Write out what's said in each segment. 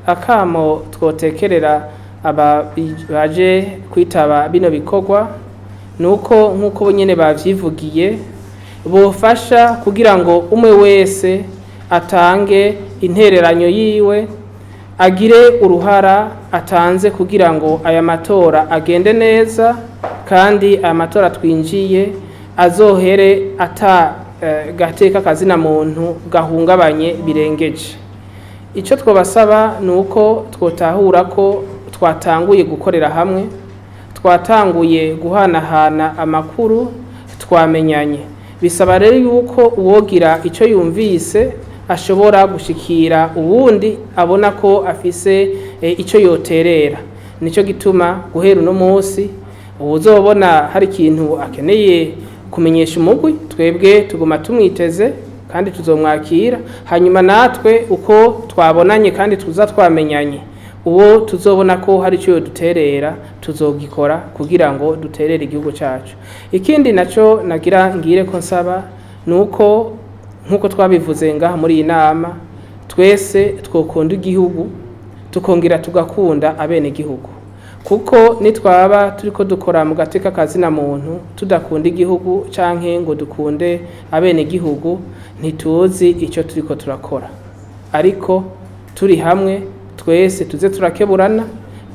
Akamo twotekerera aba baje kwitaba bino bikorwa nuko nk'uko nyene bavyivugiye, bofasha kugira ngo umwe wese atange intererano yiwe, agire uruhara atanze kugira ngo aya matora agende neza, kandi aya matora twinjiye azohere ata gateka kazina muntu gahungabanye birengeje. Icyo twabasaba ni uko twotahura ko twatanguye gukorera hamwe, twatanguye guhanahana amakuru, twamenyanye. Bisaba rero yuko uwogira icyo yumvise ashobora gushikira uwundi abona ko afise icyo yoterera. Nicyo gituma guhera uno munsi uwuzobona hari ikintu akeneye kumenyesha umugwi, twebwe tuguma tumwiteze kandi tuzomwakira. Hanyuma natwe uko twabonanye kandi tuza twamenyanye, uwo tuzobona ko hari icyo duterera tuzogikora kugira ngo duterere igihugu cyacu. Ikindi nacyo nagira ngire ko nsaba ni uko, nk'uko twabivuze ngaha muri iyi nama, twese twokunda igihugu, tukongera tugakunda abenegihugu, kuko nitwaba turiko dukora mu gateka kazina muntu tudakunda igihugu canke ngo dukunde abenegihugu, ntituzi icyo turiko turakora. Ariko turi hamwe twese tuze turakeburana,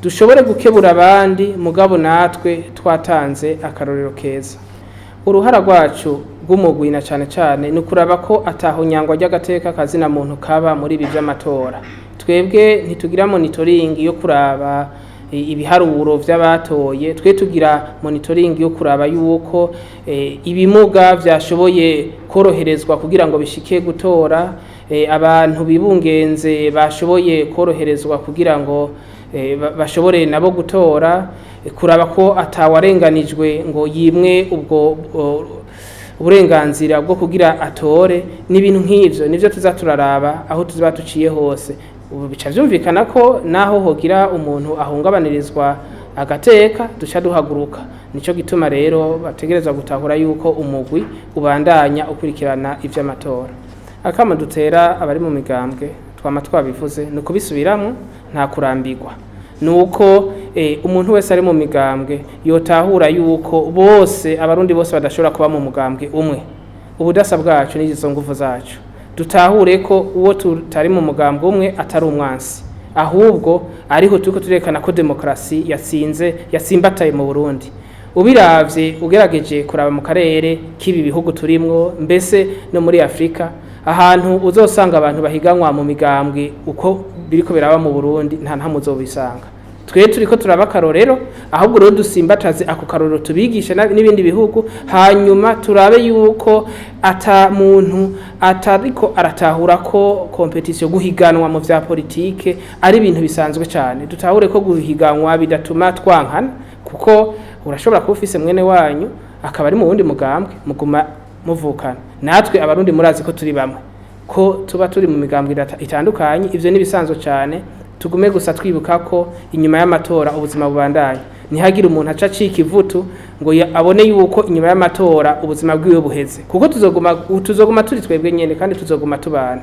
dushobore gukebura abandi, mugabo natwe twatanze akarorero keza. Uruhara rwacu rw'umugwi na cane cane ni ukuraba ko ataho nyangwa ry'agateka kazina muntu kaba muri ibi vy'amatora. Twebwe ntitugira monitoring yo kuraba ibiharuro vy'abatoye, twe tugira monitoring yo kuraba yuko ibimuga vyashoboye koroherezwa kugira ngo bishike gutora, abantu bibungenze bashoboye koroherezwa kugira ngo bashobore nabo gutora, kuraba ko atawarenganijwe ngo yimwe ubwo uburenganzira bwo kugira atore, n'ibintu nk'ivyo nivyo tuza turaraba aho tuzoba tuciye hose. Ubu bica vyumvikana ko naho hogira umuntu ahungabanirizwa agateka, duca duhaguruka. Nico gituma rero bategerezwa gutahura yuko umugwi ubandanya ukurikirana ivy'amatora. Akamo dutera abari mu migambwe, twama twabivuze, ni ukubisubiramwo, nta kurambirwa, ni uko umuntu wese ari mu migambwe yotahura yuko bose, Abarundi bose badashobora kuba mu mugambwe umwe. Ubudasa bwacu n'izo nguvu zacu. Dutahure ko uwo tutari mu mugambwe umwe atari umwansi, ahubwo ariho turiko turerekana ko demokarasi yatsinze, yatsimbataye mu Burundi. Ubiravye, ugerageje kuraba mu karere k'ibi bihugu turimwo, mbese no muri Afurika, ahantu uzosanga abantu bahiganwa mu migambwe uko biriko biraba mu Burundi, nta ntamwe uzobisanga. Twe turiko turaba akarorero, ahubwo rero dusimbataze ako karorero, tubigishe n'ibindi bihugu. Hanyuma turabe yuko ata muntu atariko aratahura ko compétition, guhiganwa mu vya politike, ari ibintu bisanzwe cyane. Dutahure ko guhiganwa bidatuma twankana, kuko urashobora kuba ufise mwene wanyu akaba ari mu wundi mugambwe, muguma muvukana. Natwe Abarundi murazi ko turi bamwe, ko tuba turi mu migambwe itandukanye, ivyo ni bisanzwe cyane. Tugume gusa twibuka ko inyuma y'amatora ubuzima bubandanya. Ntihagire umuntu aca acika ivutu ngo abone yuko inyuma y'amatora ubuzima bwiwe buheze, kuko tuzoguma turi twebwe nyene kandi tuzoguma tubana.